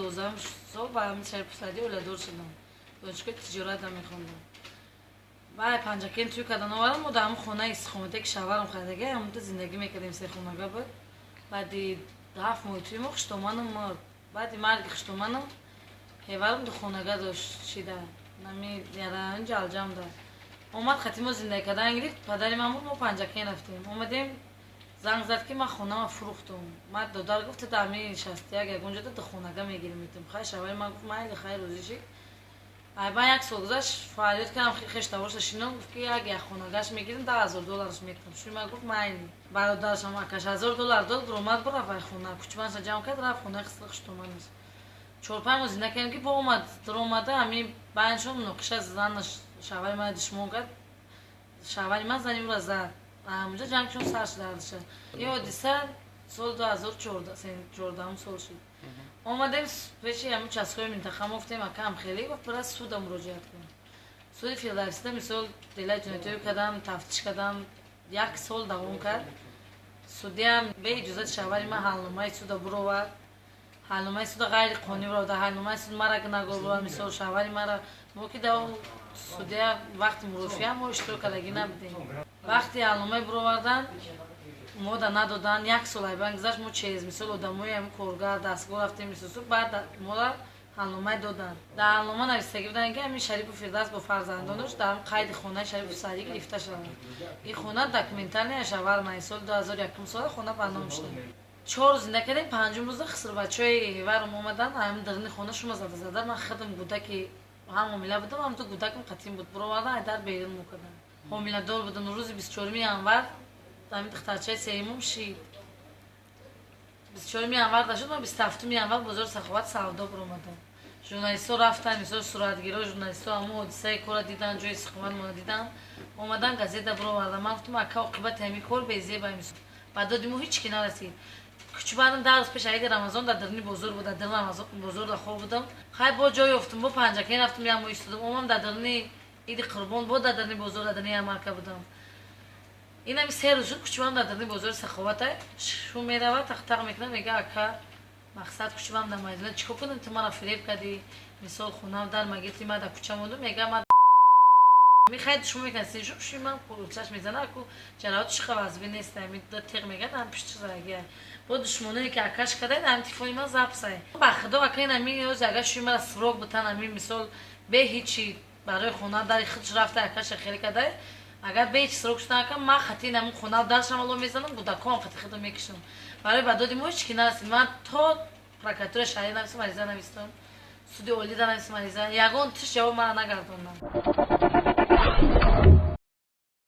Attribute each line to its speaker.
Speaker 1: 2012 сол ба ҳамин Шарипов Саиди оиладор шудам. Донишгоҳи тиҷоратам мехондам. Баъд Панҷакент тӯй кардан овардам, мо дар ҳамон хонаи истиқоматие, ки шавҳарам харидаги, ҳамонҷо зиндагӣ мекардем, се хонага буд. Баъди 7 моҳи тӯи мо хуштоманам мурд. Баъди марги хуштоманам ҳеварам ду хонага дошт, шида нами яраи Ҷалҷамда омад, хати мо зиндагӣ кардан гирифт. Падари ман мурд, мо Панҷакент рафтем. Омадем, занг зад, ки ман хонама фурӯхтум. Ман додар гуфт, дар ҳамин 61 ягон ҷода ду хонага мегирим, метум. Хай, шавҳари ман гуфт, майли, хай, розӣ шид. Айбан як сол гузашт, фарёд кардам, хештаворша шином, гуфт, ки як хонагаш мегирим, 10 000 доллараш метам. Шуи ман гуфт, майли. Бародарашам, акаш 1000 доллар дод, омад, бурафт ай хона, кучманша ҷамъ кард, рафт хонаи хуштоманаш. 4-5 моҳ зинда кардем, ки бо омад, даромада, ҳамин байншон муноқиша, занаш шавҳари мана душмон кард, шавҳари ман зани ӯра зад. Ҳамунҷо ҷангшон сар шуд ҳардуша. Ин ҳодиса соли 2014-ум сол шуд. Омадем пеши ҳамин участковый минтақа, мо гуфтем, акам хеле гуфт, бира суда муроҷиат кун. Суди Фирдавсида, мисол, делаи ҷиноятиё кардам, тафтиш кардам, як сол давом кард. Судиям бе иҷозати шавҳари ман ҳалномаи суда буровард, ҳалномаи суда ғайриқонунӣ буровард, ҳалномаи суд мара гунагор буровард, мисол, шавҳари мара. Мо ки дар судия вақти мурофиа мо иштирок кардагӣ набудем. Вақти ҳалномаи буровардан, мода надодан, як сол айбан гузашт. Мо через, мисол, одамои ҳами коргар, дастгоҳ рафтем, мисосу, баъд мола ҳалномаи додан. Дар ҳалнома нависагӣ буданд, ки ҳамин Шарипов Фирдавс бо фарзандонаш дар қайди хонаи Шарипов Саидӣ гирифта шавад. Ин хона документально шавҳар ман соли 2001 сола хона ба ном шуда. 4 рӯз зинда кардем, панҷум рӯза хисрбачаҳои ҳеварам омадан, ҳамин даруни хона шума зада зада, ман худам гудаки ҳам ҳомила будам, ҳам ду гудакам қатим буд, буровардан, ай дар берун мекардам. Ҳомиладор будам. Рӯзи 24-уми январ ҳамин духтарчаи сеюмум шид. 24-уми январ дашуд, ман 27-уми январ бозори Саховат савдо биромадам. Журналистҳо рафтан, мисол, суратгиро, журналистҳо ҳамун ҳодисаи корра дидан, ҷои истиқомат мона дидан, омадан, газета бировардан. Ман гуфтам, ака, оқибати ҳамин кор безеба. Мисол, ба доди мо ҳеҷ ки нарасид. Кучбанам 10 рӯз пеш аиди Рамазон дар даруни бозор буд, дар даруни бозор дар хоб будам. Хай, бо ҷой ёфтум, бо Панҷакент рафтум, як моҳ истодам, омам, дар даруни иди Қурбон бо дар даруни бозор, дар даруни ярмарка будам. Инами 3 рӯз шуд, кучбам дар даруни бозори Саховата шу меравад, тақтақ мекунад, мега, ака, мақсад, кучбам дар майдона чӣ кор кунам, ту мара фиреб кардӣ, мисол, хонам дар магирти, ма дар кӯча мондум. Мега, ма мехай душмон мекунад, синшу шуи ман чаш мезана, аку ҷароҳати шиқа вазбин нест, ами теғ меган, ам пишти зараги бо душмоное ки акаш карда, ами телефони ман запсай. Ба худо, ака, ин ами ёз агар шуи мара срок бутан, ами, мисол, бе ҳичи барои хона дари худш рафта, акаша хеле карда, агар бе ҳеч срок шудан, ака, ман хати намун хона даршам ало мезанам, гудакоам хати худо мекушам. Барои ба доди мо ҳеч ки нарасид. Ман то прокуратура шаҳрӣ нависам, ариза навистам, суди олида нависам ариза, ягон тиш ҷавоб мара нагардондам.